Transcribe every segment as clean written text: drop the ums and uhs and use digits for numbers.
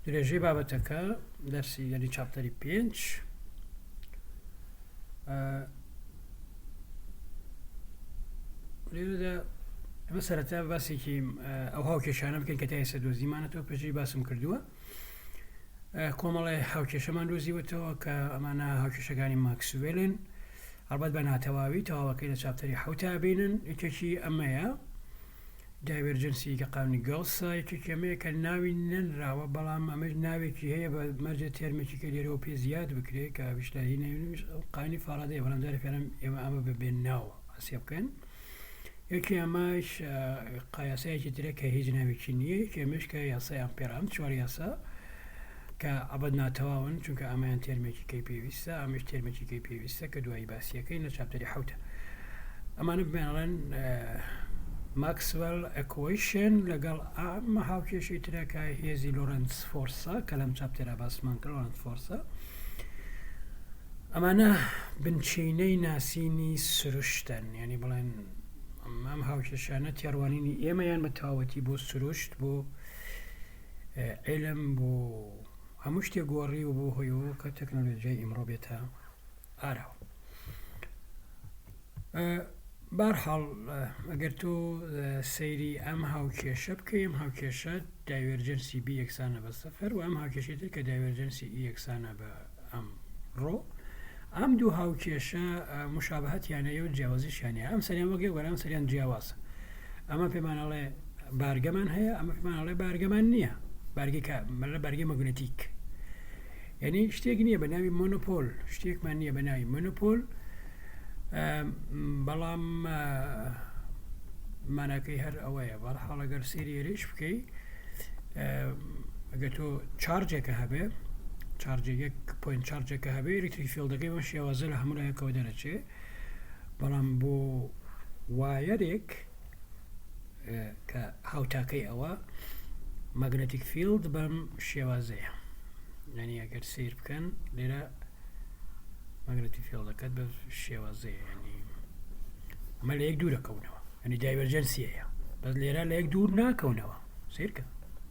درێژەی بابەتەکە دەرسی یعنی chapter ی پێنج لێرەدا ئەمە سەرەتا باسێکی ئەو هاوکێشانە بکەین کە تا ئێستا دۆزیمانەتەوە پێشی باسم کردووە کۆمەڵێ هاوکێشەمان دۆزیوەتەوە کە ئەمانە هاوکێشەکانی ماکسوێلن ئەڵبەت بە ناتەواوی تەواوەکەی لە chapter ی حوتا بینن یەکێکی ئەمەیە divergence ی کە قانونی گەوسە، یەکێکی ئەمەیە کە ناوی نەنراوە، بەڵام ئەمەش ناوێکی هەیە بە مەرجێ term ێکی کە لێرەوە پێ زیاد بکرێ کە ئەویش لە هی نەویش قانونی فارادەیە، بەڵام جارێ فێرم ئێمە ئەمە بە بێ ناو حەسێ بکەن. یەکی ئەمەش یاسایەکی ترە کە هیچ ناوێکی نییە، یەکی ئەمەش کە یاسای ئەمپێر ئەم چوار یاسا کە ئەبەد ناتەواون چونکە ئەمەیان term ێکی کەی پێویستە ئەمەش term ێکی کەی پێویستە کە دوایی باسیەکەین لە chapter ی حوتە ئەمانە بمێنڵێن Maxwell equation لەگەڵ ئەم هاوکێشەی ترە کە هێزی Lorentz force ە کە لەم chapter ە باسمان کرد Lorentz force ە ئەمانە بنچینەی ناسینی سروشتن یعنی بڵێن ئەم هاوکێشانە تێڕوانینی ئێمەیان بە تەواوەتی بۆ سروشت بۆ عیلم بۆ هەموو شتێک گۆڕی و بۆ هۆیەوە کە تەکنۆلۆژیای ئیمڕۆ بێتە ئاراوە بارحاڵ ئەگەر تۆ سەیری ئەم هاوکێشە بکەی ئەم هاوکێشە divergence ی B یەکسانە بە سەفر و ئەم هاوکێشەی تر کە divergence ی E یەکسانە بە ئەم ڕۆ ئەم دوو هاوکێشە مشابهەتیان هەیە و جیاوازیشیان هەیە ئەم سەریان وەک یەک ئەم سەریان جیاوازە ئەمە پێمان ئەڵێ بارگەمان هەیە ئەمە پێمان ئەڵێ بارگەمان نییە بارگەی کە مەلە بارگەی magnetic یعنی شتێک نییە بە ناوی monopole شتێکمان نییە بە ناوی monopole بەڵام ماناکەی هەر ئەوەیە بەرحاڵ ئەگەر سەیری ئێرەیش بکەی ئەگەر تۆ charge ێکە هەبێ charge ێک یەک point charge ێکە هەبێ electric field ەکەی بەم شێوازە لە هەموو لایەکەوە دەرەچێ بەڵام بۆ wire ێک کە هاوتاکەی ئەوە magnetic field بەم شێوازەیە یعنی ئەگەر سیر بکەن لێرە magnetic field ەکەت بە شێوازەیە ینی ئەمە لە یەک دوورەکەونەوە ینی divergence ی هەیە بەس لێرە لە یەک دوور ناکەونەوە سیرکە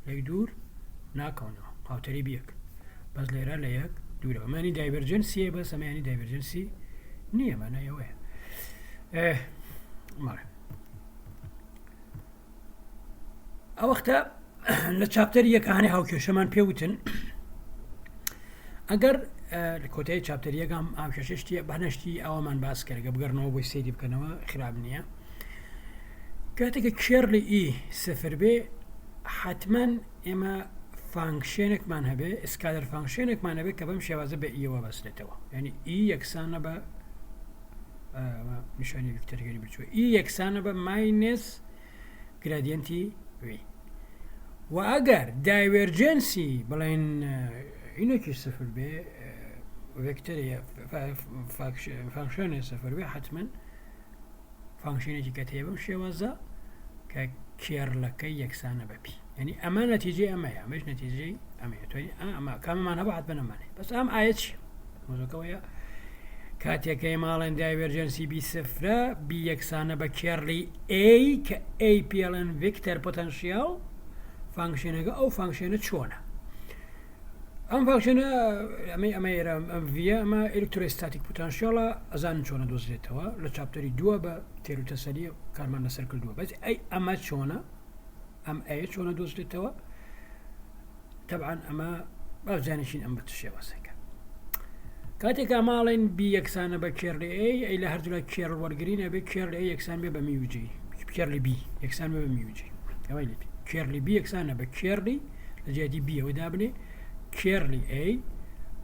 لە یەک دوور ناکەونەوە هاوتەری بیەک بەس لێرە لە یەک دوورەوە مانی divergence ی بەس ئەمەیانی divergence ی نییە مانای ئەوەیە ماڵێ ئەوەختە لە chapter ی یەکانێ هاوکێشەمان پێوتن ئەگەر لە کۆتایی chapter یەکەم هاوکێشەشتی بەنەشتی ئەومان باس کردگە بگەڕنەوە بۆی سەیری بکەنەوە خراپ نییە کاتێکە curl ی E سفر بێ حتمما ئێمە function ێکمان هەبێ scalar function ێکمان هەبێ کە بەم شێوازە بە E یەوە بەسرێتەوە یعنی E یەکسانە بە نیشانی vector ەکەی بچوە E یەکسانە بە minus gradient ی V و ئەگەر divergence ی بڵێن ئینێکی سفر بێ vector ی function ی سفر بێ حتمما function ێکی کە تێ بەم شێوازە کە curl ەکەی یەکسانە بە B یعنی ئەمە نەتیجەی ئەمەیە ئەمەش نەتیجەی ئەمەیە توانی ئەمە کامەمان هەبوو حتمما ئەمانەیە بەس ئەم ئاە چیە مۆزەکەوەیە کاتێک ئێمە ئەڵێن divergence ی B سفرە B یەکسانە بە curl ی A کە A پێڵێن vector potential function ەکە ئەو function ە چۆنە ئەم function ە ئەمەی ئەمە ئێرە ئەم V یە ئەمە electrostatic potential ە ئەزانن چۆنە دۆزرێتەوە لە chapter ی دووە بە تێروتەسەلی کارمان لەسەر کردووە بەس ئەی ئەمە چۆنە ئەم ئەیە چۆنە دۆزرێتەوە تەبعەن ئەمە با بزانیشین ئەم بە چ شێوازێکە کاتێک ئەماڵێن B یەکسانە بە curl ی A ئەی لە هەردوولا curl وەرگین ئەبێ curl ی A یەکسان بێ بە mu J curl ی B یەکسان بێ بە mu J ئەوەی لێ curl ی B یەکسانە بە curl ی لە جیاتی B یەوە دابنێ curl ی A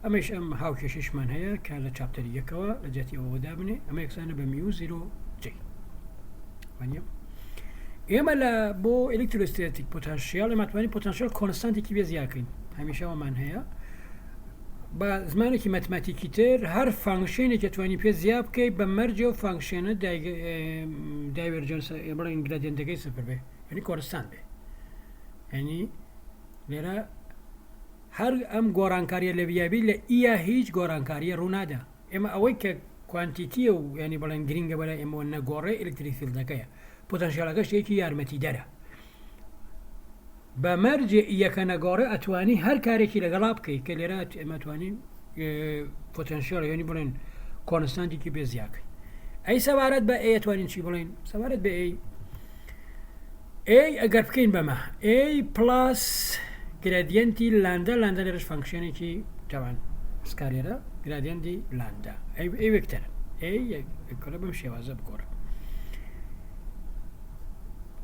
ئەمەش ئەم هاوکێشیشمان هەیە کە لە chapter ی یەکەوە لە جیاتی ئەوە دابنێ ئەمە یەکسانە بە mu zero J وانە ئێمە لە بۆ electrostatic potential ئێمە توانین potential constant ێکی بێ زیاکەین هەمیشە ئەومان هەیە بە زمانێکی مەتماتیکی تر هەر function ێکی توانی پێ زیا بکەیت بە مەرجێ و function ە divergence بڵێن gradient ەکەی سفر بێ یعنی constant بێ یعنی لێرە هەر ئەم گۆڕانکاریە لە بیابی لە ئیە هیچ گۆڕانکاریە ڕوونادا ئێمە ئەوەی کە quantity یە و یانی بڵێن گرینگە بەلای ئێمەوە نەگۆڕێ electric field ەکەیە potential ەکە شتێکی یارمەتیدەرە. بە مەرجێ E یەکە نەگۆڕێ ئەتوانی هەر کارێکی لەگەڵا بکەی کە لێرە ئێمە توانین potential یعنی بڵێن constant ێکی بێ زیاکەی ئەی سەبارەت بە A توانین چی بڵێن سەبارەت بە A A ئەگەر بکەین بەمە A plus gradient ی lambda lambda لێرەش function ێکی تاوان scalar ە gradient ی lambda ئەی ئەی vector ئەی کۆلە بەم شێوازە بگۆڕ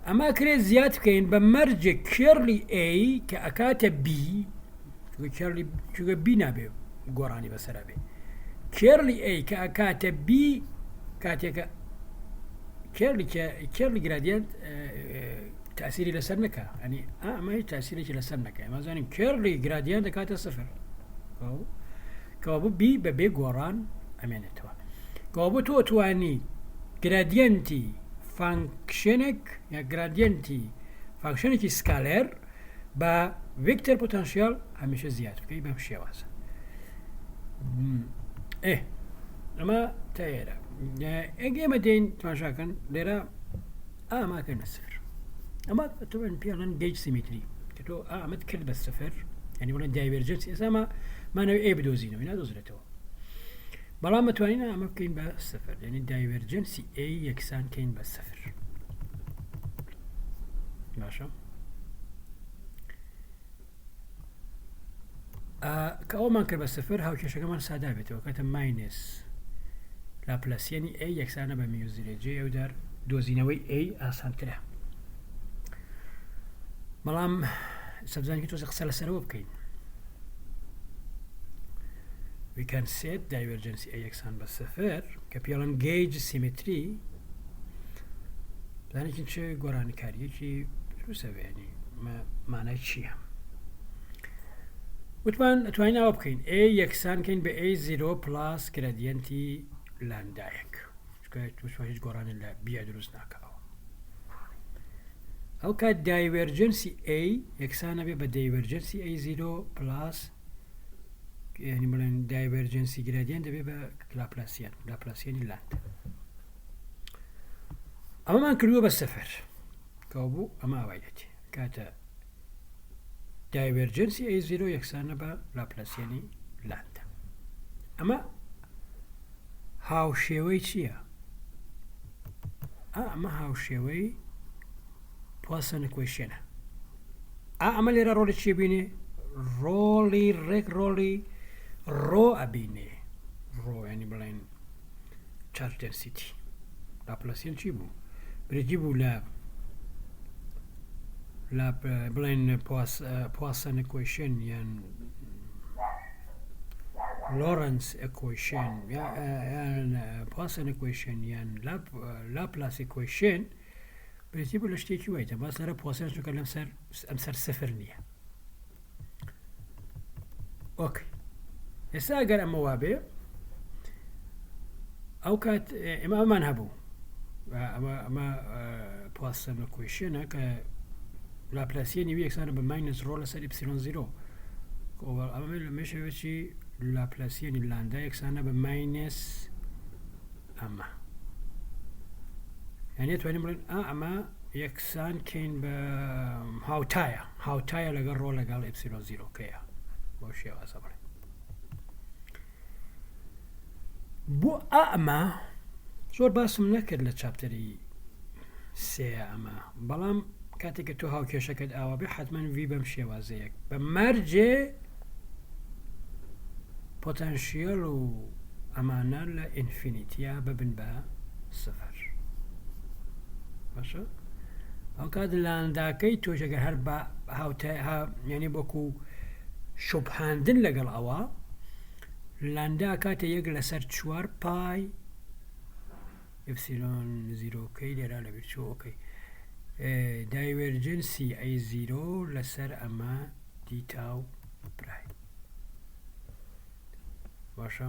ئەمە کرێت زیاد بکەین بە مەرجێک curl ی A کە ئەکاتە B curl ی چونکە B نابێ گۆڕانی بەسەرا بێ curl ی A کە ئەکاتە B کاتێکە curl ی curl ی gradient تاسیری لەسەر نکە ئەنی ئەمە هیچ تاسیرێکی لەسەر نەکە ئەمە زانین curl ی gradient دەکاتە سفر کەوابوو B بە بێ گۆڕان ئەمێنێتەوە. کەوابوو تۆ توانی gradient ی function ێک یا gradient ی function ێکی scalar بە vector potential هەمیشە زیاد بکەی بەم شێوازە. ئێ ئەمە تا ئێرە ئەگە ئێمە دێین تماشاکەن لێرە ئاماکەنە سفر ئەمە تۆن پێڵەن gauge symmetry کە تۆ ئامەت کرد بە سفر یعنی بڵێن divergence ئێستا ما مانەوەی A بدۆزینەوە نادۆزرێتەوە بەڵام متوانین ئەمە بکەین بە سفر یعنی divergence ی A یەکسان کەین بە سفر باشە کە ئەومان کرد بە سفر هاوکێشەکەمان سادا بێتەوە کاتە minus Laplacian ی A یەکسانە بە mu zero J ئەودار دۆزینەوەی A ئاسانترە بەڵام سەبزانکی تۆزە قسە لەسەرەوە بکەین we can set divergence A یەکسان بە سفر کە پێڵەن gauge symmetry زانێکی چ گۆرانکاریەکی دروستە بێنی مانای چییە؟ وتمان ئەتوانین ئاوا بکەین A یەکسان کەین بە A zero plus gradient ی lambda یەک چونکە وتمان هیچ گۆڕانێ لە B دروست ناکەوە ئەو کات divergence ی A یەکسانە بێ بە divergence ی A zero plus یعنی بڵێن divergence ی gradient دەبێ بە Laplacian Laplacian ی lambda ئەمەمان کردووە بە سەفەر کەوبوو ئەمە ئاوای دێت کاتە divergence ی A zero یەکسانە بە Laplacian ی lambda. ئەمە هاوشێوەی چییە؟ ئەمە هاوشێوەی Poisson equation ە. ئا ئەمە لێرە ڕۆڵی چی بینێ؟ ڕۆڵی ڕێک ڕۆڵی rho ئەبینێ rho ینی بڵێن charge density Laplacian چی بوو بریتی بوو لە لە بڵێن Poisson equation یان Lorentz equation یان Poisson equation یان Laplace equation بریتی بوو لە شتێکی وایتە باس لەرە Poisson چونکە لەم سەر ئەم سەر سفر نییە okay ئێستا ئەگەر ئەمە وابێ ئەو کات ئێمە ئەمان هەبوو ئەمە ئەمە Poisson equation ە کە Laplacian ی V یەکسانە بە minus rho لەسەر epsilon zero ئەمە لە مێشەوەچی Laplacian ی lambda یەکسانە بە minus ئەمە یعنی توانین بڵێن ئا ئەمە یەکسان کەین بە هاوتایە هاوتایە لەگەڵ rho لەگەڵ epsilon zero کەیە بۆ شێوازە بڵێ بۆ ئەمە زۆر باسم نەکرد لە chapter ی سێ ئەمە بەڵام کاتێک کە تۆ هاوکێشەکەت ئاوا بێ حتمما V بەم شێوازەیەک بە مەرجێ potential و ئەمانە لە infinity یا ببن بە سفر باشە ئەو کات lambda کەی تۆش ئەگەر هەر بە هاوتا یعنی وەکو شوبهاندن لەگەڵ ئەوە lambda کاتە یەک لەسەر چوار pi epsilon zero کەی لێرا لەبیر چوو okay divergence ی A zero لەسەر ئەمە d tau prime باشە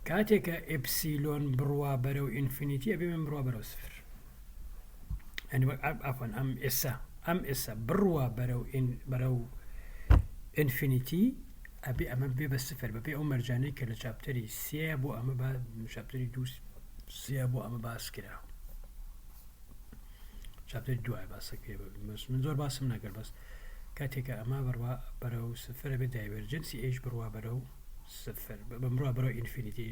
کاتێکە ئپسیلۆن بڕوا بەرەو infinity ئەبێ من بڕوا بەرەو سفر عفوا ئەم ئێسا ئەم ئێسا بڕوا بەرەو بەرەو infinity ئەبێ ئەمە بێ بە سفر بەپێ ئەو مەرجانەی کە لە chapter ی سێ بۆ ئەمە بە chapter ی دوو سێ بۆ ئەمە باس کرا. chapter دوای باسەکەی بەس من زۆر باسم نەکرد بەس کاتێکە ئەمە بڕوا بەرەو سفرە بێت divergence ی A ش بڕوا بەرەو سفر بمڕوا بەرەو infinity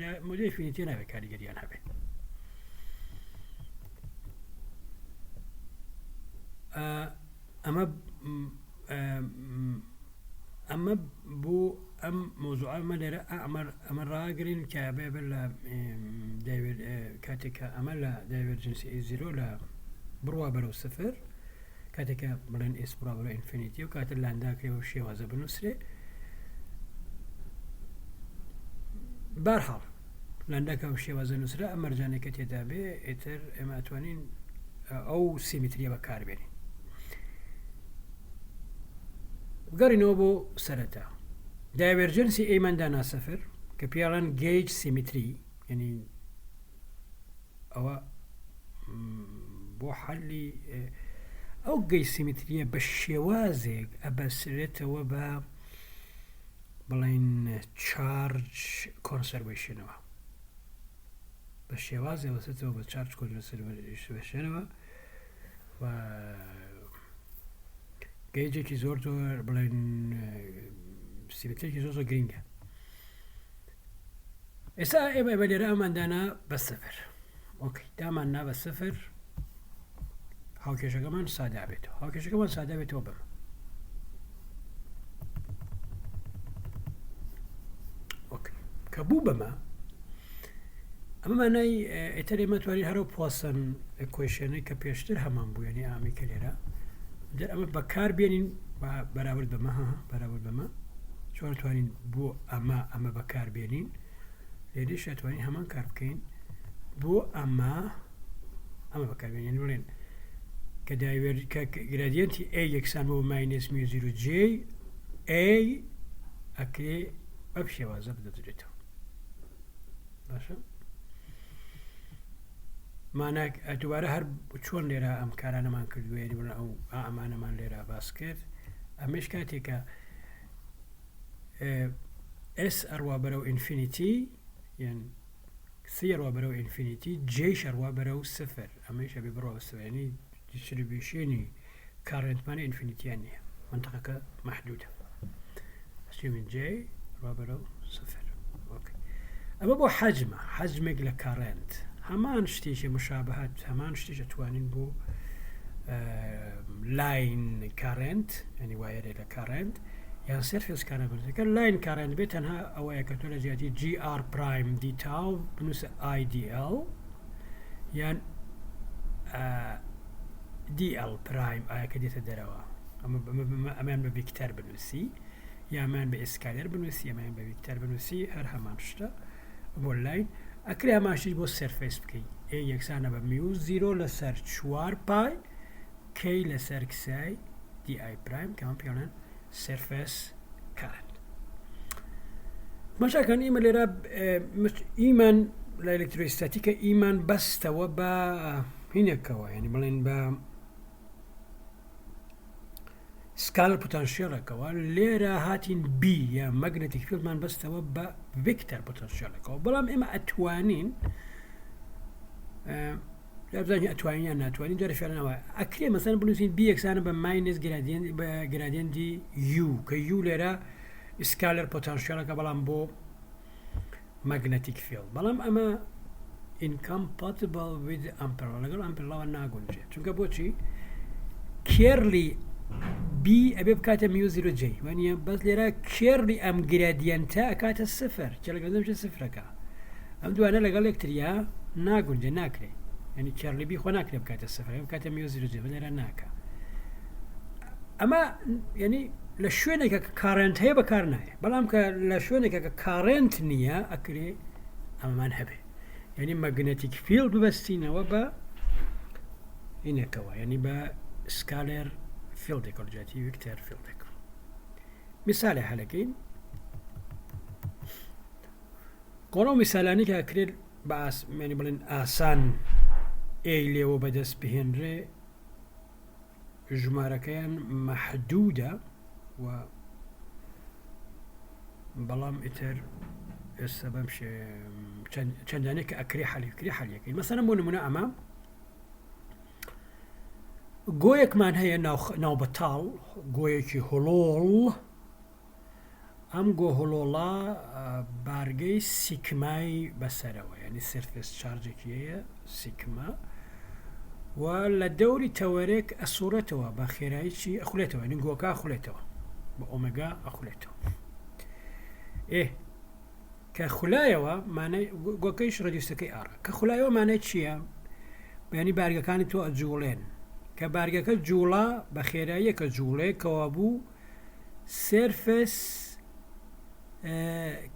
لە مۆدە infinity نابێت کاریگەریان هەبێت ئەمە ئەمە بۆ ئەم مۆزوعە ئەمە لێرە ئەمە ئەمە ڕاگرین کە بێ بەر لە کاتێک کە ئەمە لە divergence ی A zero لە بڕوا بەرەو سفر کاتێک کە بڵێن S بڕوا بەرەو infinity و کاتە lambda کرێ و شێوازە بنووسرێ بارحاڵ lambda کە ئەو شێوازە نووسرا ئەم مەرجانەی کە تێدا بێ ئیتر ئێمە ئەتوانین ئەو symmetry یە بەکاربێنین بگەڕینەوە بۆ سەرەتا divergence ی A مان دانا سەفر کە پیاڵەن gauge symmetry یعنی ئەوە بۆ حەلی ئەو gauge symmetry یە بە شێوازێک ئەبەسرێتەوە بە بڵێن charge conservation ەوە بە شێوازێ وەسێتەوە بە charge conservation ەوە و gauge ێکی زۆر زۆر بڵێن symmetry ێکی زۆر زۆر گرنگە ئێستا ئێمە بە لێرە ئەمان دانا بە سفر okay دامان نا بە سفر هاوکێشەکەمان سادا بێتەوە هاوکێشەکەمان سادا بێتەوە بەمە okay کە بوو بەمە ئەمە مانای ئیتر ئێمە توانین هەرو Poisson equation ەی کە پێشتر هەمان بوو یعنی ئامی کە لێرە دەر ئەمە بەکار بێنین بەراورد بەمە ها بەراورد بەمە چۆن توانین بۆ ئەمە ئەمە بەکار بێنین لێرەش ئەتوانین هەمان کار بکەین بۆ ئەمە ئەمە بەکاربێنین بڵێن کە diver کە gradient ی A یەکسان بۆ minus mu zero J A ئەکرێ بەم شێوازە بدەدرێتەوە باشە ماناک دووبارە هەر چۆن لێرە ئەم کارانەمان کردوێ ئەو ئەمانەمان لێرە باس کرد ئەمەش کاتێکە S ئەڕوا بەرەو infinity یان C ئەڕوا بەرەو infinity J ش ئەڕوا بەرەو سفر ئەمەیش ئەبێ بڕوا بە سفر یعنی distribution ی current مان infinity یان نییە منطقەکە مەحدودە assuming J ڕوا بەرەو سفر okay ئەمە بۆ حەجمە حەجمێک لە current هەمان شتێکی مشابهت هەمان شتیش ئەتوانین بۆ line current ینی wire ێ لە current یان surface current کە line current بێت تەنها ئەوەیە کە تۆ لە جیاتی GR prime d tau بنووسە IDL یان DL prime ئایا کە دێتە دەرەوە ئەمان بە vector بنووسی یامان بە scalar بنووسی ئەمان بە vector بنووسی هەر هەمان شتە بۆ line ئەکرێ هەمان شتیش بۆ surface بکەی A یەکسانە بە mu zero لەسەر چوار pi K لەسەر xi dI prime کە ئەم پێڵێن surface current مەشاکان ئیمە لێرە ئیمان لە ئەلکترۆستاتیکە ئیمان بەستەوە بە هینێکەوە ینی بڵێن بە scalar potential ەکەوە لێرە هاتین B یا magnetic field مان بەستەوە بە vector potential ەکەوە بەڵام ئێمە ئەتوانین بزانین ئەتوانین یان ناتوانین جارە فێرنەوە ئەکرێ مەسەن بنووسین B یەکسانە بە minus gradient ی U کە U لێرە scalar potential ەکە بەڵام بۆ magnetic field بەڵام ئەمە incompatible with Ampere law لەگەڵ Ampere law ەوە ناگونجێت چونکە بۆچی curl ی B ئەبێ بکاتە mu zero J وانە بەس لێرە curl ی ئەم gradient ە ئەکاتە سفر چ لەگەڵ دەمشە سفرەکە ئەم دوانە لەگەڵ یەکتریا ناگونجێ ناکرێ ینی curl ی B خۆ ناکرێ بکاتە سفر بکاتە mu zero J لێرە ناکە ئەمە ینی لە شوێنێکە کە current هەیە بەکار نایە بەڵام کە لە شوێنێکە کە current نییە ئەکرێ ئەمەمان هەبێ یعنی magnetic field ببەستینەوە بە ئینەکەوە یعنی بە scalar field ێک جیاتی vector field ێک میسالێ هەلەکەین کۆڵەو میسالانی کە ئەکرێت بە ئاسمانی بڵێن ئاسان ئەی لێوە بەدەست بهێنرێ ژمارەکەیان مەحدودە و بەڵام ئیتر ئێستا بەم چەندانێک کە ئەکرێ حەلی بکرێ حەلیەکەی مەسەلەن بۆ نمونە ئەمە گۆیەکمان هەیە ناو بەتاڵ، گۆیەکی هڵۆڵ، ئەم گۆ هڵۆڵە بارگەی سیکمای بەسەرەوە یعنی surface charge ێکی هەیە سیکما و لە دەوری تەوەرێک ئەسوڕێتەوە بە خێرایی چی ئەخولێتەوە یعنی گۆکە ئەخولێتەوە بە ئۆمێگا ئەخولێتەوە ئێ کە خولایەوە مانای گۆکەیش radius ەکەی R ە کە خولایەوە مانای چییە؟ بەیانی بارگەکانی تۆ ئەجوڵێن کە بارگەکە جوڵا بە خێراییەکە جوڵێ کەوابوو surface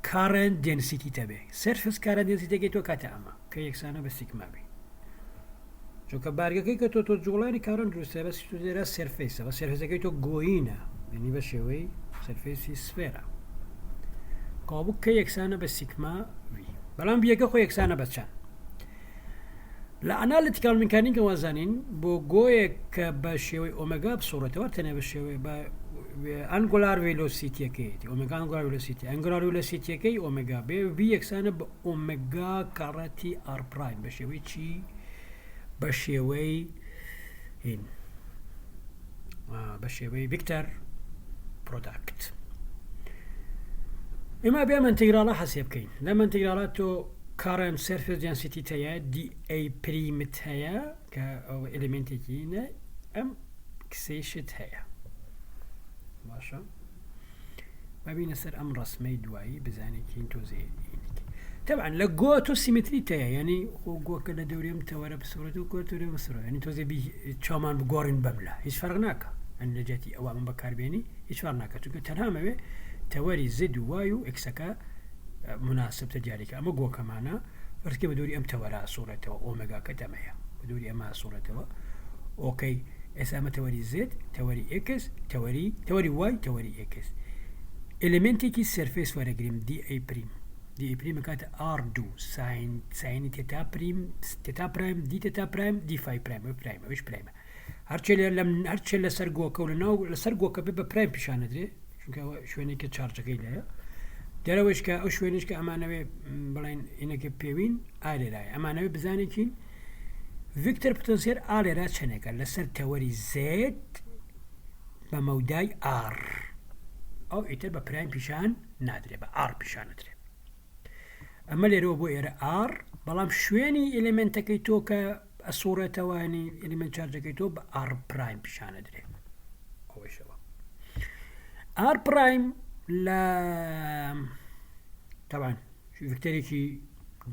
current density تەبێ surface current density ەکەی تۆ کاتە ئەمە کە یەکسانە بە سیگما V چونکە بارگەکەی کە تۆ تۆ جوڵانی current دروستە بەس تۆ لێرە surface ە بە surface ەکەی تۆ گۆیینە یعنی بە شێوەی surface ی sphere ە کەوابوو کە یەکسانە بە sigma V بەڵام V یەکە خۆ یەکسانە بە چەند لە analytical mechanic ەوە زانین بۆ گۆیەک کە بە شێوەی ئۆمێگا بسوڕێتەوە تەنێ بە شێوەی بە angular velocity ەکەیەتی omega angular velocity angular velocity ەکەی ئۆمێگا بێ V یەکسانە بە ئۆمێگا کەڕەتی R prime بە شێوەی چی بە شێوەی هین بە شێوەی vector product ئێمە بێ ئینتیگراڵە حەسێ بکەین لەم ئینتیگراڵە تۆ current surface density هەیە dA prime ت هەیە کە ئەو element ێکی نە ئەم کسەیشت هەیە باشە بابینە سەر ئەم ڕسمەی دوایی بزانێکین تۆزێ طبعا لە گۆ تۆ symmetry تەیە ینی خۆ گۆکە لە دەوریم تەوەرە بسوڕێت و کۆتورە بسڕ ینی تۆزێ چامان بگۆڕین بەملا هیچ فەرق ناکە ئەن لە جیاتی ئەوە من بەکاربێنی هیچ فەرق ناکە چونکە تەنها مەوێ تەوەری Z و Y و X ەکە مناسبتە دیاریکە ئەمە گۆکەمانە فەرزکە بە دووری ئەم تەوەرە سوڕێتەوە ئۆمێگاکە دەمەیە بە دووری ئەمە سوڕێتەوە okay ئێستا ئەمە تەوەری Z تەوەری X تەوەری تەوەری Y تەوەری X element ێکی surface وەرەگریم dA prime dA prime کاتە R دوو sine sine ی theta prime theta prime d theta prime d phi prime prime ئەوش prime ە هەرچێ لەم هەرچێ لەسەر گۆکە و لەناو لەسەر گۆکە بێ بە prime پیشانەدرێ چونکە شوێنێکە charge ەکەی لایە دەرەوەش کە ئەو شوێنیش کە ئەمانەوێ بڵێن ئینەکە پێوین ئالێرایە ئەمانەوێ بزانێکین vector potential ئالێرا چەندێکە لەسەر تەوەری Z بە مەودای R ئەو ئیتر بە prime پیشان نادرێ بە R پیشان نەدرێ ئەمە لێرەوە بۆ ئێرە R بەڵام شوێنی element ەکەی تۆ کە ئەسوڕێتەوانی element charge ەکەی تۆ بە R prime پیشانە درێ ئەوەیشەوە R prime لە تەبان vector ێکی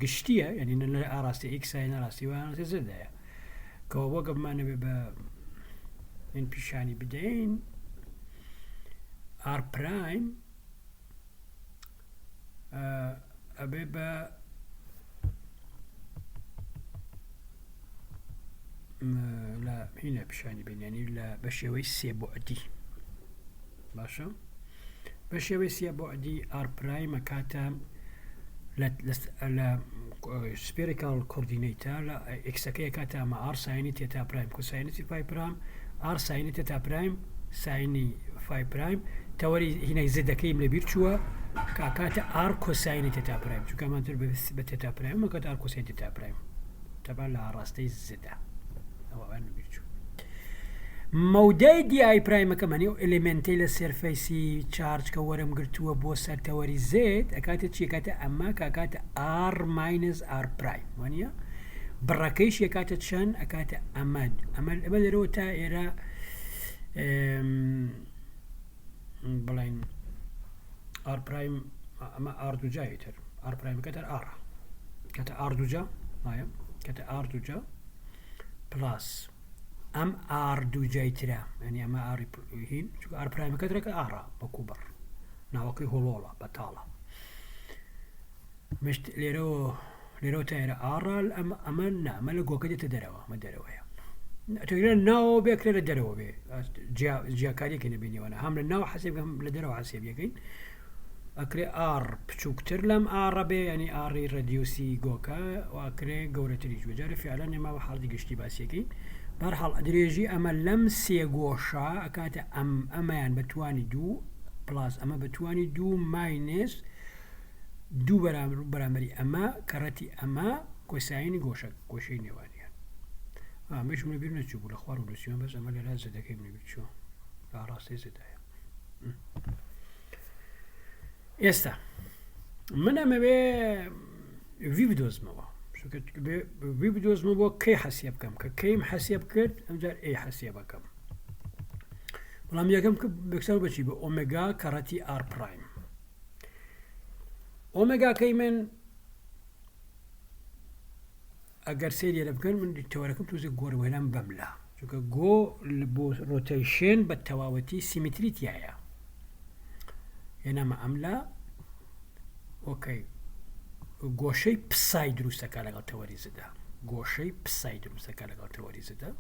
گشتیە یعنی لە ئاراستی X نە ڕاستی وانەتی Z ەیە کەەوە بۆ گەبمانەوێ بە من پیشانی بدەین R prime ئەبێ بە لە هینە پیشانی بینیانی لە بە شێوەی سێ بۆعدی باشە بە شێوەی سێ بۆعدی R prime ەکاتە لە spherical coordinate ە لە X ەکەی کاتە ئەمە R sine ی theta prime cosine ی phi prime R sine ی theta prime sine ی phi prime تەوەری هینای Z ەکەیم لە بیر چووە کاکاتە R cosine ی theta prime چونکە ئەمانتر بە theta prime مەکات R cosine ی theta prime تەبا لە ئاڕاستەی Z ە ئەوە ئەوان لە بیر چوو مەودای dI prime ەکە مەنی و element ەی لە surface ی charge کە وەرم گرتووە بۆ سەر تەوەری Z ئەکاتە چی ئەکاتە ئەمە کاکاتە R minus R prime وانە بڕەکەیش یەکاتە چەند ئەکاتە ئەمە ئەمە ئەمە لێرەوە تا ئێرە بڵێن R prime ئەمە R دووجای تر R prime ەکە تر R کەتە R دووجا وایە کەتە R دووجا plus ئەم R دووجای ترە ینی ئەمە R ی هین چونکە R prime ەکە ترەکە R ە وەکو بڕ ناوەکەی هۆڵۆڵە بەتاڵە مشت لێرەوە لێرەوە تا ئێرە R ە ئەمە ئەمە نا ئەمە لە گۆکە دێتە دەرەوە ئەمە دەرەوەیە تۆگرە ناوەوە بێکرێ لە دەرەوە بێ جیاکاریەکە نەبینیوانە هەم لە ناو حەسێب هەم لە دەرەوە حەسێبیەکەین ئەکرێ R بچووکتر لەم R ە بێ ینی R ی radius ی گۆکە و ئەکرێ گەورەتریش بێ جارە فعلا ئێمە بە حاڵی گشتی باسیەکەین بەرحاڵ درێژی ئەمە لەم سێ گۆشە ئەکاتە ئەم ئەمەیان بەتوانی دوو plus ئەمە بەتوانی دوو minus دوو بەرامبەری ئەمە کەڕەتی ئەمە cosine ی گۆشە گۆشەی نێوانیان. ئەمەیشم لەبیر نەچوو بوو لە خوار و نووسیمە بەس ئەمە لێرە زەدەکەی من لەبیر چووە لە ئاڕاستەی زەدایە ئێستا من ئەمەوێ V بدۆزمەوە V بدۆزمە بۆ کەی حەسیە بکەم کە کەیم حەسیە بکرد ئەمجار A حەسیە بکەم بەڵام یەکەم کە بەکسەر بەچی بە ئۆمێگا کەڕەتی R prime ئۆمێگاکەی من ئەگەر سەیری لە بکەن من تەوەرەکەم تۆزێک گۆڕی وێنام بەملا چونکە گۆ بۆ rotation بە تەواوەتی symmetry تایە هێنامە ئەملا okay گۆشەی psi دروستەکە لەگەڵ تەوەری z دا گۆشەی psi دروستەکە لەگەڵ تەوەری z دا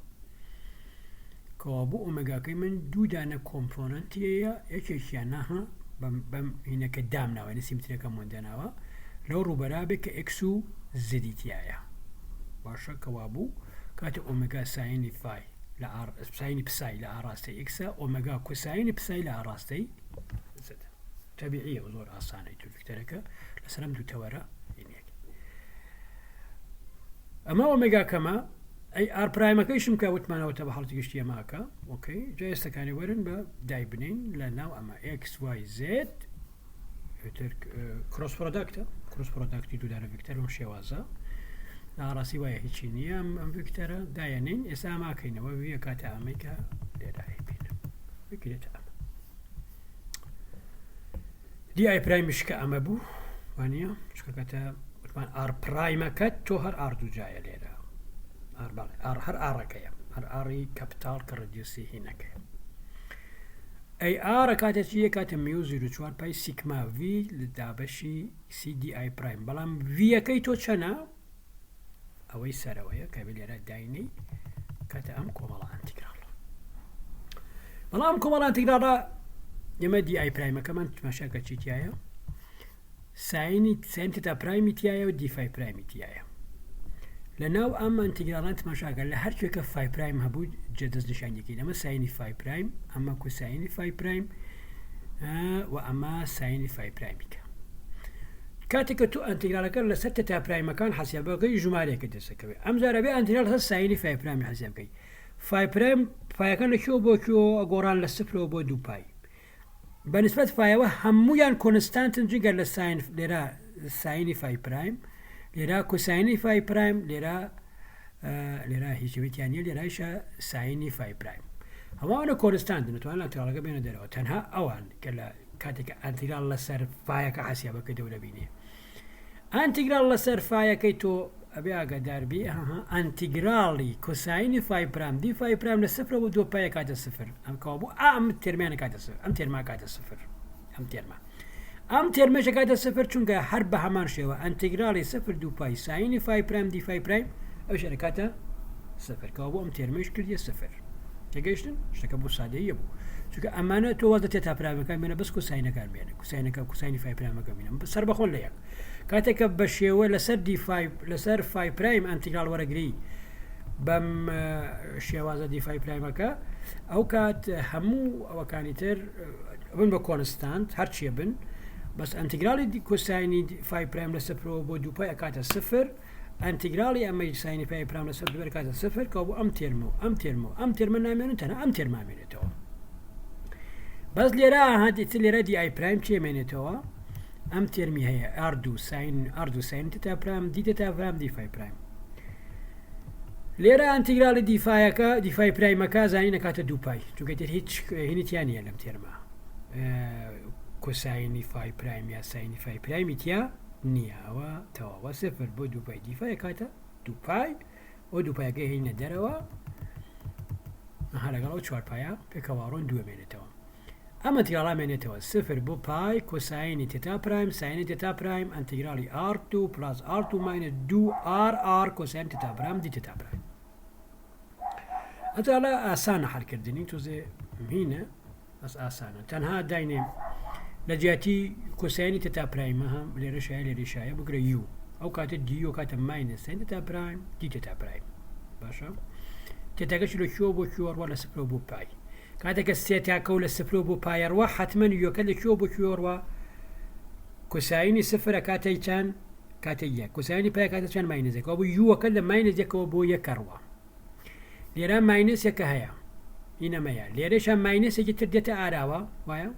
کەوابوو ئۆمێگاکەی من دوو دانە component ی هەیە یەکێکیان ناها بەم هینەکە دامناوە یعنی symmetry ەکەم وەندەناوە لەو ڕووبەرا بێ کە x و z ی تایە باشە کەوابوو کاتێ ئۆمێگا sine ی phi لە ئار sine ی psi لە ئاراستەی x ە ئۆمێگا cosine ی psi لە ئاراستەی z تەبیعیە و زۆر ئاسانەی تو ڤیکتەرەکە لەسەر ئەم دوو تەوەرە هینێک ئەمە ئۆمێگا کەمە ئەی R prime ەکەیشم کە وتمانەوە تە بە حاڵەتی گشتی ئەماکە okay جا ئێستەکانی وەرن بە دایبنین لە ناو ئەمە x y z تر cross product ە cross product ی دوودانە ڤیکتەر بەم شێوازە ڕاستی وایە هیچی نییە ئەم ڤیکتەرە دایەنین ئێستا ماکەینەوە ویە کاتە ئەمەی کە لێرە بینم بکرێتە ئەمە دی I prime یش کە ئەمە بوو وانە چکە کاتە وتمان R prime ەکە تۆ هەر R دوو جایە لێرە R بەڵێ R هەر R ەکەیە هەر R ی capital کە radius ی هینەکەیە ئەی R کاتە چیە کاتە mu zero چوار pi sigma V لە دابەشی C دی I prime بەڵام V یەکەی تۆ چەنە ئەوەی سەرەوەیە کە بێ لێرە داینەی کاتە ئەم کۆمەڵە ئەنتیگراڵ بەڵام کۆمەڵ ئەنتیگراڵە ئێمە دی I prime ەکەمان تماشاکە چی تایە sine ی sine theta prime ی تایە و دی phi prime ی تایە لە ناو ئەم ئەنتیگراڵان تماشاکە لە هەر کوێکە phi prime هەبوو جێ دەست نیشانیەکەین ئەمە sine ی phi prime ئەمە cosine ی phi prime و ئەمە sine ی phi prime یکە کاتێک کە تۆ ئەنتیگرالەکە لەسەر theta prime ەکان حەسیاب بکەی ژمارەیەکە دەستەکەوێت ئەم جارە بێ ئەنتیگرال لەسەر sine ی phi prime ی حەسیاب بکەی phi prime phi ەکان لە کوێوە بۆ کوێوە ئەگۆڕان لە سفرەوە بۆ دوو pi بە نسبەت phi ەوە هەمویان constant ن جگە لە sine لێرە sine ی phi prime لێرە cosine ی phi prime لێرە لێرە هیچ ویتیان نیە لێرایشە sine ی phi prime هەمووانە constant ن توان ئەنتیگرالەکە بێنە دەرەوە تەنها ئەوان کە لە کاتێک کە ئەنتیگرال لەسەر phi ەکە حەسیابەکەی دەورە بینێ ئەنتیگرال لەسەر phi ەکەی تۆ ئەبێ ئاگادار بی ئەنتیگراڵی cosine ی phi prime دی phi prime لە سفرەوە دۆ pi کاتە سفر ئەم کەوا بوو ئەم term یانە کاتە سفر ئەم term ا کاتە سفر ئەم term ە ئەم term ەشە کاتە سفر چونکە هەر بە هەمان شێوە ئەنتیگراڵی سفر دوو pi sine ی phi prime دی phi prime ئەو شەرە کاتە سفر کەوا بوو ئەم term ەش کردیە سفر تێگەیشتن شتەکە بۆ سادەیە بوو چونکە ئەمانە تۆ واز لە theta prime ەکان بێنە بەس cosine ەکان بێنە cosine ەکە cosine ی phi prime ەکە بینە سەر بەخۆن لە یەک کاتێک کە بە شێوە لەسەر دی phi لەسەر phi prime ئەنتیگرال وەرەگری بەم شێوازە دی phi prime ەکە ئەو کات هەموو ئەوەکانی تر بن بە constant هەرچیە بن بەس ئەنتیگرالی cosine ی phi prime لە سفرەوە بۆ دوو pi ئەکاتە سفر ئەنتیگرالی ئەمەی sine ی phi prime لە سفر دوو ئەکاتە سفر کە بۆ ئەم term ە و ئەم term ە و ئەم term ە نامێنن تەنها ئەم term ە مێنێتەوە بەس لێرە هاتیتر لێرە دی I prime چێ مێنێتەوە ئەم term ی هەیە R دوو sine R دوو sine theta prime دی theta prime دی phi prime لێرە ئەنتیگرالی دی phi یەکە دی phi prime ەکە زانی نەکاتە دوو pi چونکە تر هیچ هینیتیان نییە لەم term ە cosine ی phi prime یا sine ی phi prime ی تیا نییە ئەوە تەواوە سفر بۆ دوو pi دی phi کاتە دوو pi ئەو دوو pi ەکەی هینە دەرەوە ئەها لەگەڵ ئەو چوار pi ە پێکەوە ڕۆن دووە مێنێتەوە ئەم ئەنتیگراڵا مێنێتەوە سفر بۆ pi cosine ی theta prime sine ی theta prime ئەنتیگراڵی R دوو plus R دوو minus دوو R R cosine theta prime دی theta prime ئەتاڵە ئاسانە حلکردنی تۆزێ مهینە بەس ئاسانە تەنها داینێ لە جیاتی cosine ی theta prime ە هەم لێرە شایە لێرە شایە بگرە u ئەو کاتە du کاتە minus sine theta prime دی theta prime باشە theta کەش لە کوێ بۆ کوێ ڕوە لە سفرەوە بۆ pi کاتێکە سێتاکە و لە سفرەوە بۆ pi ە ڕوە حتمما u ەکە لە کوێ بۆ کوێ ڕوە cosine ی سفرە کاتەی چەند کاتە یەک cosine ی pi کاتە چەند minus ێکەوە بۆ u ەکە لە minus یەکەوە بۆ یەکە ڕوە. لێرە minus ێکە هەیە ئینەمەیە لێرەشە minus ێکی تر دێتە ئاراوە وایە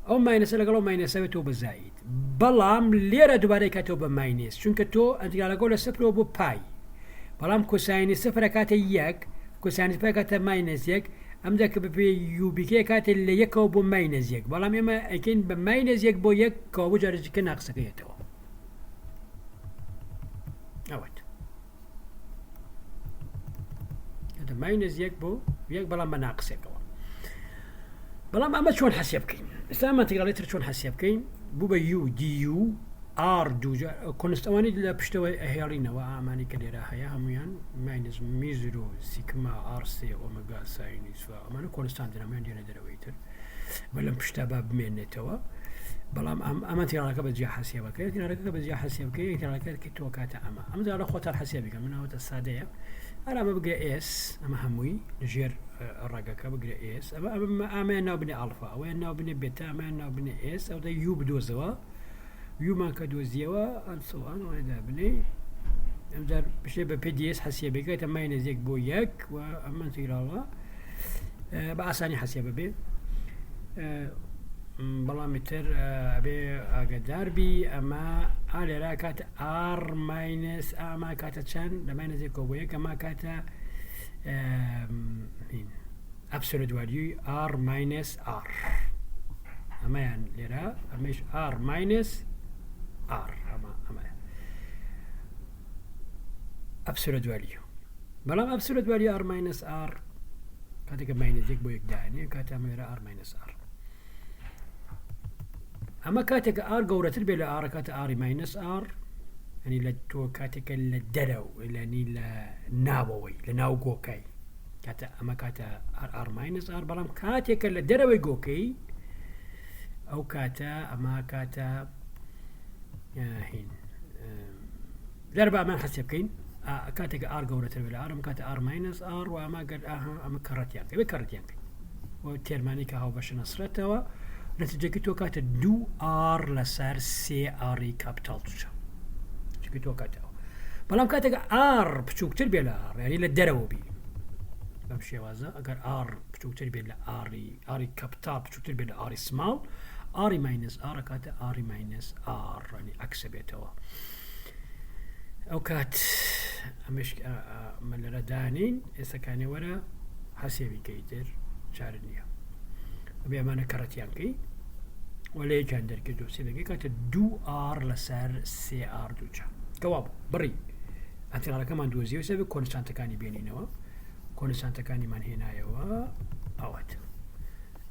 ئەو minus ە لەگەڵ ئەو minus ەوە تۆ بە زاید بەڵام لێرە دووبارەی کاتەوە بە minus چونکە تۆ integral ەکە لە سفرەوە بۆ pi بەڵام cosine ی سفرە کاتە یەک cosine ی pi کاتە minus یەک ئەم دەکە بپێ یوبیکەیە کاتێ لە یەکەوە بۆ minus یەک بەڵام ئێمە ئەیکەین بە minus یەک بۆ یەک کەوا بۆ جارێکە ناقسەکەیەتەوە ئەوەت minus یەک بۆ یەک بەڵام بە ناقسێکەوە بەڵام ئەمە چۆن حەسێ بکەین ئێستا ئەمە integral ی تر چۆن حەسێ بکەین بوو بە u du r دوو const ئەوانی لە پشتەوەی ئەهێڵینەوە ئامانی کە لێرە هەیە هەمویان minus mu zero sigma r سێ omega sine ی سوا ئەمانە constant هەمویان دێنە دەرەوەی تر بە لەم پشتە با بمێنێتەوە بەڵام ئەم ئەمە integral ەکە بە جیا حەسێ بکەیت integral ەکە بە جیا حەسێ بکەیت integral ەکە کە تۆ کاتە ئەمە ئەم جارە خۆتان حەسێ بکە منەوەتە سادەیە هەر ئەمە بگرە s ئەمە هەمووی لەژێر ڕەگەکە بگرە s ئەمە ئەمە ئەمەیان ناو بنێ ئەڵفا ئەوەیان ناو بنێ بێتا ئەمەیان ناو بنێ s ئەو دە u بدۆزەوە u مان کە دۆزیەوە ئەم سوان وای دابنێ ئەمجار بشێ بە پێ ds حەسیە بێکێتە minus یەک بۆ یەک و ئەم integral ە بە ئاسانی حەسیە ببێ بەڵام تر ئەبێ ئاگداربی ئەمە ئا لێرا کاتە r minus ئاما کاتە چەند لە minus یەکەوە بۆ یەک ئەما کاتە absolute value ی r minus r ئەمەیان لێرە ئەمەش r minus r ئەمە ئەمەیە absolute value بەڵام absolute value r minus r کاتێکە minus یەک بۆ یەک دانێ کاتە ئەمە لێرە r minus r ئەمە کاتێکە r گەورەتر بێ لە r کاتە r ی minus r ینی لە تۆ کاتێکە لە دەرەوە لەنی لە ناوەوەی لە ناو گۆکای کاتە ئەمە کاتە r r minus r بەڵام کاتێکە لە دەرەوەی گۆکەی ئەو کاتە ئەمە کاتە هین دەربا ئەمان حەسێ بکەین کاتێک r گەورەتر بێ لە r ئەم کاتە r minus r و ئەمە گەر ئاها ئەمە کەڕەتیان بکەین کەڕەتیان بکەین و term انی کە هاوبەشە نەسرەتەوە نەتیجەکەی تۆ کاتە دوو r لەسەر سێ R ی capital دووچە چونکە تۆ کاتەوە بەڵام کاتێک r بچووکتر بێ لە r یعنی لە دەرەوە بی بەم شێوازە ئەگەر r بچووکتر بێت لە r ی R ی capital بچووکتر بێت لە r ی small r ی minus r کاتە r ی minus r ینی عەکسە بێتەوە ئەو کات ئەمەش ئەمە لەرە دانین ئێستا وەرە حەسێوی کەی تر چارە نییە ئەبێ ئەمانە کەڕەتیان کەی و لە یەکیان دەرکرد و سێ کاتە دوو r لەسەر سێ r دووچە کەوا بوو بڕی integral ەکەمان دۆزیەوە سێ constant ەکانی بێنینەوە constant ەکانیمان هێنایەوە ئەوەت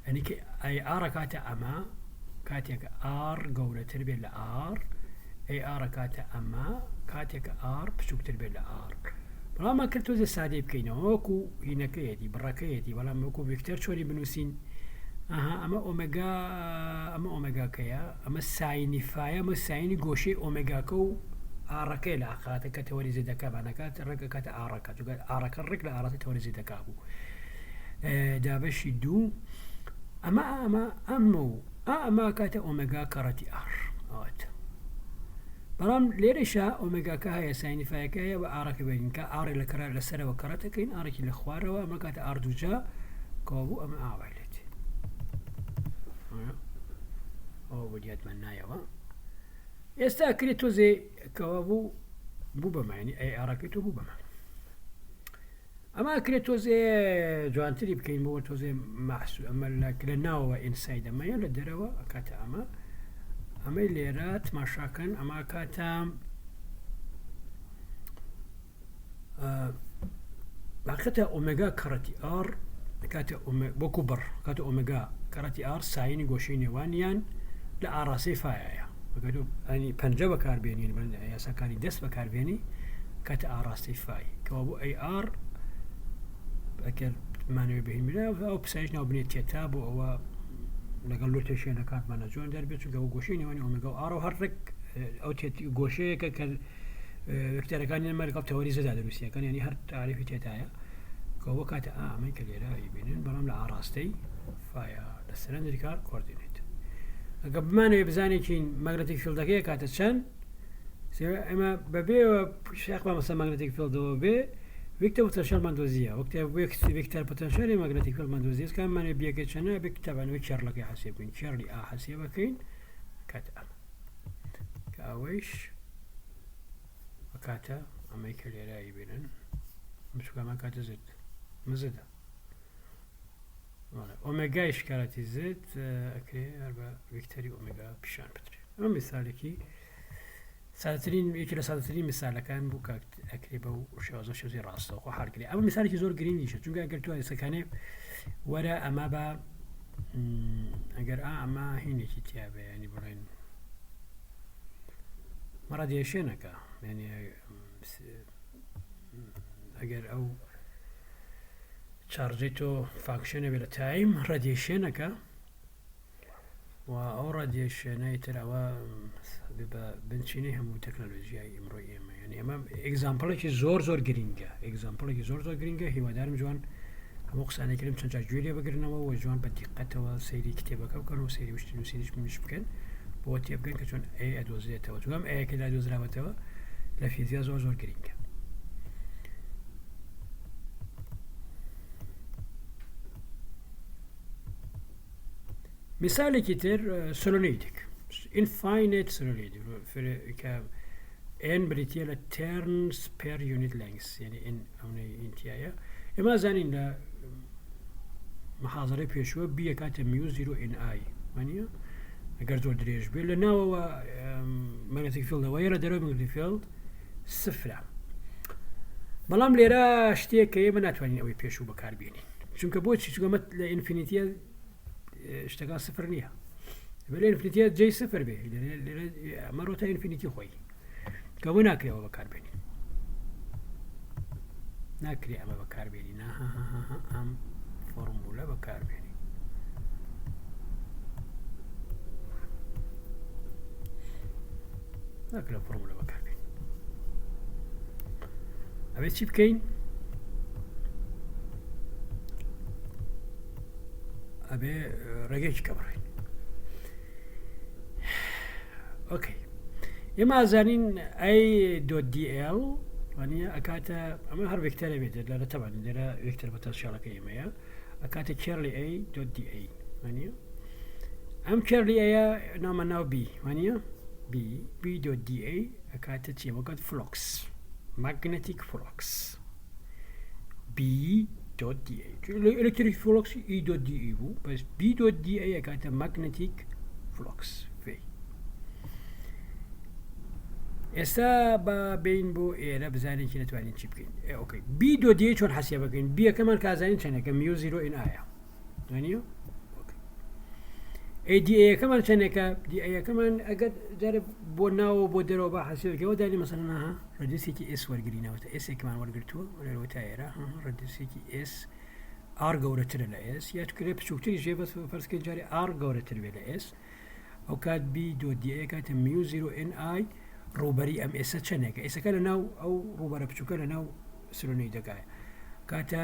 ئەنی کە ئەی r کاتە ئەمە کاتێک r گەورەتر بێت لە r ئەی r کاتە ئەمە کاتێک r بچووکتر بێت لە r بەڵام ئەکرد تۆزێ سادەی بکەینەوە وەکو هینەکەیەتی بڕەکەیەتی بەڵام وەکو vector چۆنی بنووسین ئەها ئەمە ئۆمێگا ئەمە ئۆمێگاکەیە ئەمە sine ی phi یە ئەمە sine ی گۆشەی ئۆمێگاکە و r ەکەی لە ئاقاتە کە تەوەری z ەکە بانەکات ڕێک کاتە r ەکە چونکە r ەکە ڕێک لە ئاڕاستەی تەوەری z ەکە بوو دابەشی دوو ئەمە ئەمە ئەمە و ئەمە کاتە ئۆمێگا کەڕەتی r ئەوەت بەڵام لێرەشا ئۆمێگاکە هەیە sine ی phi ەکە هەیە بە r ەکە بێنین کە r ێ لە کەرا لەسەرەوە کەڕەتەکەین r ێکی لە خوارەوە ئەمە کاتە r دووجا کەوابوو ئەمە ئاوای لێت ئەوە بۆ دیاتمان نایەوە ئێستا کرێت تۆزێ کەوا بوو بوو بەمانی ئەی r ەکەی تۆ بوو بەمە ئەمە ئەکرێت تۆزێ جوانتری بکەین بۆ تۆزێ مەحسو ئەمە لە لە ناوەوە inside ئەمەیە لە دەرەوە ئەکاتە ئەمە ئەمەی لێرە تماشاکەن ئەمە کاتە باقەتە ئۆمێگا کەڕەتی r کاتە وەکو بڕ کاتە ئۆمێگا کەڕەتی r sine ی گۆشەی نێوانیان لە ئاڕاستەی phi یایە ئەنی پەنجە بەکاربێنین یاساکانی دەست بەکاربێنی کاتە ئاڕاستەی phi کەوابوو ئەی r ئەگەر مانەوەی بهێنرا ئەو psi یش ناو بنێت theta بۆ ئەوە لەگەڵ لۆتێشیەنەکانمانە جوان دەربێت چونکە ئەو گۆشەی نێوانی ئۆمێگا و r و هەر ڕێک ئەو گۆشەیەکە کە vector ەکانی ئەمە لەگەڵ تەوەری z دا دروستیەکەن ینی هەر تاریفی theta یە کەەوە کاتە ئامەی کە لێرە بینن بەڵام لە ئاراستەی phi یە لە cylindrical coordinate ئەگە بمانەوێ بزانێکین magnetic field ەکەی کاتە چەند ئەمە بەبێەوە شاخ بە مەسە magnetic field ەوە بێ. vector potential مان دۆزیە وەکتە vector potential ی magnetic field مان دۆزیە کامانە B یەکە چەنە بێ تابانەوەی curl ەکەی حەسێ بکەین curl ی A حەسێ بکەین کات ئەمە کە ئەوەیش ئەکاتە ئەمەی کە لێرە بینن بچووکەمان کاتە Z مزدە ئۆمێگای شکارەتی Z ئەکرێ هەر بە ڤیکتەری ئۆمێگا پیشان بدرێت. ئەمە میسالێکی سادەترین یەکی لە سادەترین میسالەکان بوو کە ئەکرێ بەو شێوازە شێوازی ڕاستەوخۆ حالکرێ. ئەمە میسالێکی زۆر گرنگیشە چونکە ئەگەر تو ئێسەکانێ وەرە ئەمە بە ئەگەر ئا ئەمە هینێکی تیابێ ینی بڵێن مەڕە دێشێنەکە ینی ئەگەر ئەو charge ەی تۆ function ە بێ لە time radiation ەکە و ئەو radiation ەی تر ئەوە بە بنچینەی هەموو تەکنەلۆژیای ئیمڕۆی ئێمە. یعنی ئەمە example ێکی زۆر زۆر گرنگە، example ێکی زۆر زۆر گرنگە. هیوادارم جوان هەموو قسانەی کردم چەند جار گوێ لێ بگرنەوە و جوان بە دیقەتەوە سەیری کتێبەکە بکەن و سەیری وشتی نووسینیش منیش بکەن بۆ تێبگەن کە چۆن A ئەدۆزرێتەوە، چونکە ئەم A کە لا دۆزراوەتەوە لە فیزیا زۆر زۆر گرنگە. میسالێکی تر solenoid ێک infinite solenoid کە N بریتە لە turns per unit length، یعنی N ئەونەی ئینتیایە. ئێمە زانین لە محاضرەی پێشووە B کاتە mu zero N I وانە ئەگەر زۆر درێژ بێت لە ناوەوە magnetic field ەوەیە لە دەرەوە magnetic field سفرە. بەڵام لێرە شتێک کە ئێمە ناتوانین ئەوەی پێشوو بەکاربێنین، چونکە بۆچی؟ چونکە لە infinity ە شتەکان سفر نییە. لە infinity ە جێی سفر بێ ئەمە ڕۆتە infinity خۆی کە بۆ ناکرێەوە بەکاربێنین، ناکرێ ئەمە بەکاربێنی ئەم فۆرمولە بەکاربێنی. ناکرێ فۆرمولە بەکاربێنی. ئەبێ چی بکەین؟ ئەبێ ڕێگەیەکی کە بڕین. okay ئێمە ئازانین A dot dl وانە ئەکاتە ئەمە هەر vector ە بێت لە تەبان لێرە vector potential ەکە ئێمەیە ئەکاتە curl ی A dot dA وانە ئەم curl ی A یە نامە ناو B وانە B B dot dA ئەکاتە چی؟ وەکات flux magnetic flux B dot dA. electric flux E dot dE بوو، بەس B dot dA ئەکاتە magnetic flux في. ئێستا با بین بۆ ئێرە بزانین چی نتوانین چی بکەین. okay B dot dA چۆن حەسیە بکەین؟ B یەکەمان کازانین چەندێکە mu zero N I یە وانیە؟ ئەی dA یەکەمان چەندێکە؟ dA یەکەمان ئەگەر جارێ بۆ ناوە بۆ دەرەوە با حەسیەکەەوە دانی مەسەلەن ها radius ێکی S وەرگرینەوە S ێکمان وەرگرتووە لەرەوە تا ئێرە radius ێکی S R گەورەترە لە S یا کرێ بچووکتری ژێ بەس فەرزکەین جارێ R گەورەتر بێ لە S ئەو کات B dot dA کاتە mu zero N I ڕووبەری ئەم S ە چەندێکە؟ S ەکە لە ناو ئەو ڕووبەرە بچووکە لە ناو solenoid ەکایە کاتە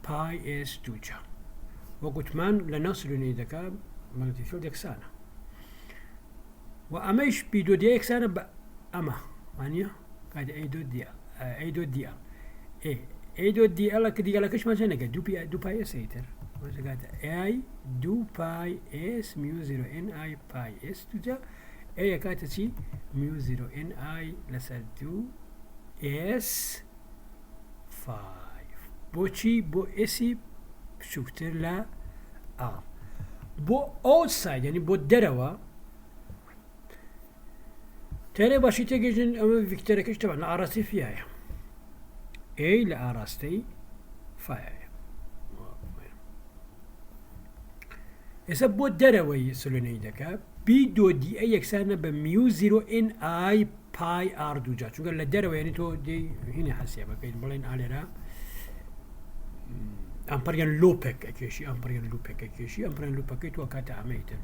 pi S دووجا. وەک وتمان لە ناو solenoid ەکە magnetic field یەکسانە و ئەمەیش B dot dA یەکسانە بە ئەمە وانە کاتە A dot dA A dot dL ئێ A dot dL کە dL ەکەشمان چەندێکە؟ دوو پی دوو pi S ئیتر کاتە ئای دوو pi S mu zero N I pi S دووجا A کاتە چی؟ mu zero N I لەسەر دوو S 5. بۆچی؟ بۆ S ی بچووکتر لە R. بۆ outside یعنی بۆ دەرەوە تێرێ باشی تێگەیشتن ئەمە vector ەکەش تەبعەن لە ئاراستەی phi یە A لە ئاراستەی phi یە. ئێستا بۆ دەرەوەی solenoid ەکە B dot dA یەکسانە بە mu zero N I pi R دووجا، چونکە لە دەرەوە یعنی تۆ دێی هینی حەسیە بەکەیت بڵێن ئالێرە Amperian loop ێک ئەکێشی Amperian loop ێک ئەکێشی Amperian loop ەکەی تۆ کاتە ئەمەی تر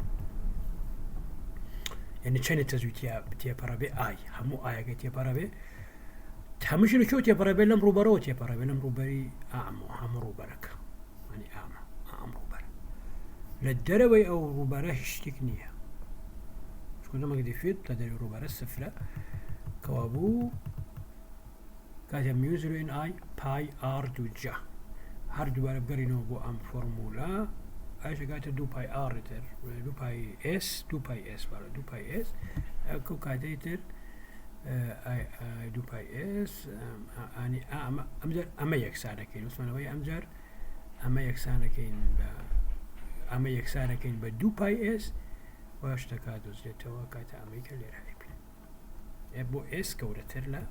یعنی چەنێ تەزوی تێپەڕە بێ ئای هەموو ئایەکە تێپەڕە بێ هەمووشی لە کوێ تێپەڕە بێ لەم ڕووبەرەوە تێپەڕە بێ لەم ڕووبەری ئام و هەموو ڕووبەرەکە ینی ئامە ئام ڕووبەر لە دەرەوەی ئەو ڕووبەرە هیچ شتێک نییە چونکە magnetic field لە دەرەوەی ڕووبەرە سفرە کەوابوو کاتە mu zero N I پای R دووجا. هەر دووبارە بگەڕینەوە بۆ ئەم فۆرمولە، ئەویش ئەگاتە دوو پای R تر، دوو پای S، دوو پای S، بەڵێ دوو پای S، ئەو کاتەی تر دوو پای S ئانی ئەمە ئەمجار ئەمە یەکسانەکەین، وتمانەوەی ئەمجار ئەمە یەکسانەکەین بە ئەمە یەکسانەکەین بە دوو پای S و شتەکە دۆزرێتەوە کاتە ئەمەی کە لێرە هەیبین بۆ S گەورەتر لە.